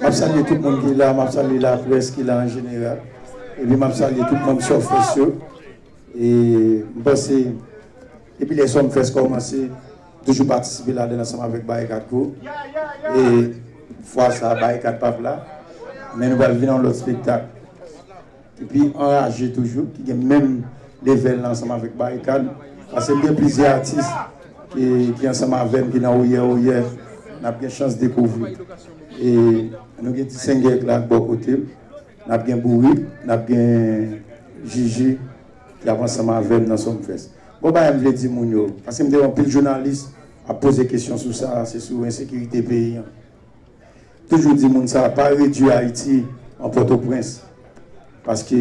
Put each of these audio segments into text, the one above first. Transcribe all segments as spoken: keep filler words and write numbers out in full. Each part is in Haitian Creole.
M ap salye tout moun ki la, m ap salye laprès ki la an jeneral. Epi m ap salye tout manm Sumfest yo. E m panse, depi lè Sumfest kòmanse, toujou patisipe ladan l ansanm avèk Barikad Crew. E fwa sa a, Barikad p ap la, men nou pral vin yon lòt espektak ki pi anraje toujou, ki gen menm level la ansanm avèk Barikad. Paske m gen plizyè atis ki, ki ansanm avè m, ki nan Oyè Oyè, n ap gen chans dekouvri. E nou gen Ti Sengè k la bò kote m, n ap gen Bourik, n ap gen Jiji, ki ap ansanm avè m nan Sumfest. Bon bagay m vle di moun yo, paske m te wè anpil jounalis ap poze kesyon sou sa, se sou ensekirite peyi an. Toujou di moun sa, pa redui Ayiti an Pòtoprens, paske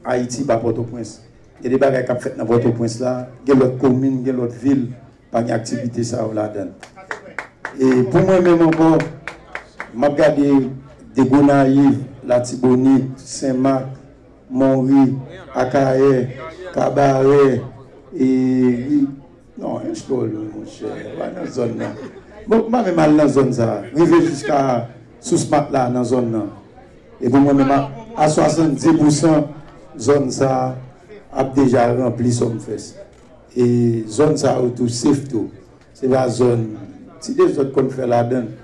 Ayiti pa Pòtoprens. Gen de bagay k ap fèt nan Pòtoprens la, gen lòt komin, gen lòt vil, pa gen aktivite sa yo ladan l. E pou mwen menm ankò, m ap gade de Gonayiv, Latibonit, Senmak, Monri, Akayè, Kabarè, e, non, Ench Pòl, monchè, pa nan zòn nan. Bon, m pa menm al nan zòn sa a. Rive jiska Sous Matla nan zòn nan. E pou mwen menm, a, a swasanndis pousan, zòn sa a ap deja ranpli Sumfest. E zòn sa yo tou safe tou. Se pa zòn, ti dezòd konn fè ladan l.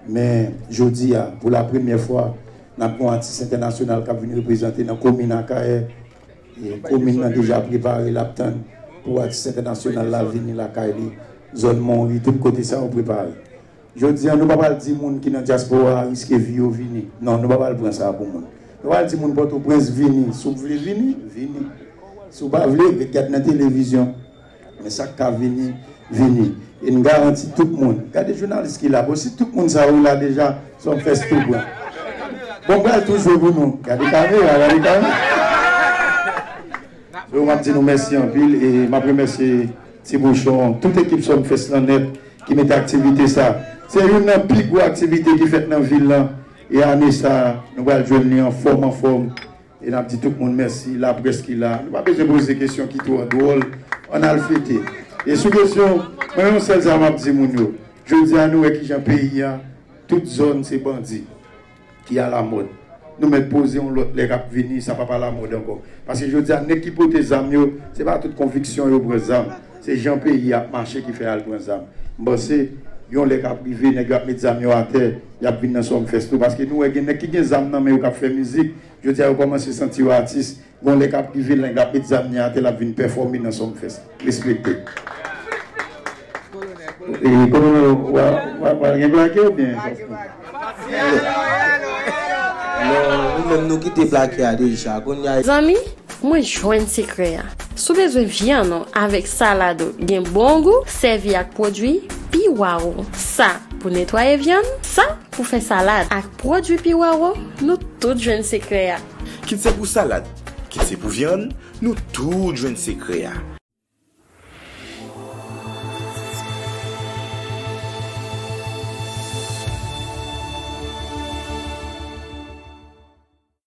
Men jodi a, pou la premyè fwa, n ap gen yon atis entènasyonal k ap vin reprezante nan komin Akayè. E komin nan deja prepare, l ap tann pou atis entènasyonal la vini lakay li. Zòn Monri, tout kote sa yo prepare. Jodi a, nou pa pral di moun ki nan dyaspora a riske vi yo vini. Non, nou pa pral pran sa pou moun. Nou pral di moun Pòtoprens vini. Si w vle vini, vini. Si w pa vle, ret gad nan televizyon. Men sa k ka vini, vini. E n garanti tout moun. Gade jounalis ki la. Bon, si tout moun sa yo la deja, Sumfest tou pran. Bon, m pral tou jwe pou nou. Gade kamera, gade kamera. So, m ap di nou mèsi anpil e m ap remèsye Ti Bouchon, tout ekip Sumfest lan nèt ki mete aktivite sa. Se youn nan pi gwo aktivite ki fèt nan vil lan. E ane sa, nou pral jwenn li anfòm, anfòm. E n ap di tout moun mèsi, laprès ki la. Nou pa bezwen poze kesyon ki twò dwòl, ann al fete. E sou kesyon, mwen yon sèl sa m ap di moun yo. Jodi a nou wè kijan peyi a, tout zòn se bandi ki alamòd. Nou mèt poze yon lòt lè k ap vini, sa p ap alamòd ankò. Paske jodi a, nèg ki pote zam yo, se pa tout konviksyon yo pran zam. Se jan peyi a ap mache ki fè y al pran zam. M panse, yon lè k ap rive, nèg yo ap met zam yo atè, y ap vin nan Sumfest tou. Paske nou wè gen nèg ki gen zam nan men yo k ap fè mizik, jodi a yo kòmanse santi yo atis. Gon lè k ap rive, lè nèg ap met zam li atè, l ap vin pèfòme nan Sumfest. Respekte. E, kolonèl, w a, w a, w a gen plake oubyen? Non, nou menm nou kite plake a deja. Kounye a, zanmi, mwen jwenn sekrè a. Si w bezwen vyann ou avèk salad ou gen bon gou, sèvi ak pwodui Piwawo. Sa pou netwaye vyann, sa pou fè salad. Ak pwodui Piwawo, nou tout jwenn sekrè a. Kit se pou salad, kit se pou vyann, nou tout jwenn sekrè a.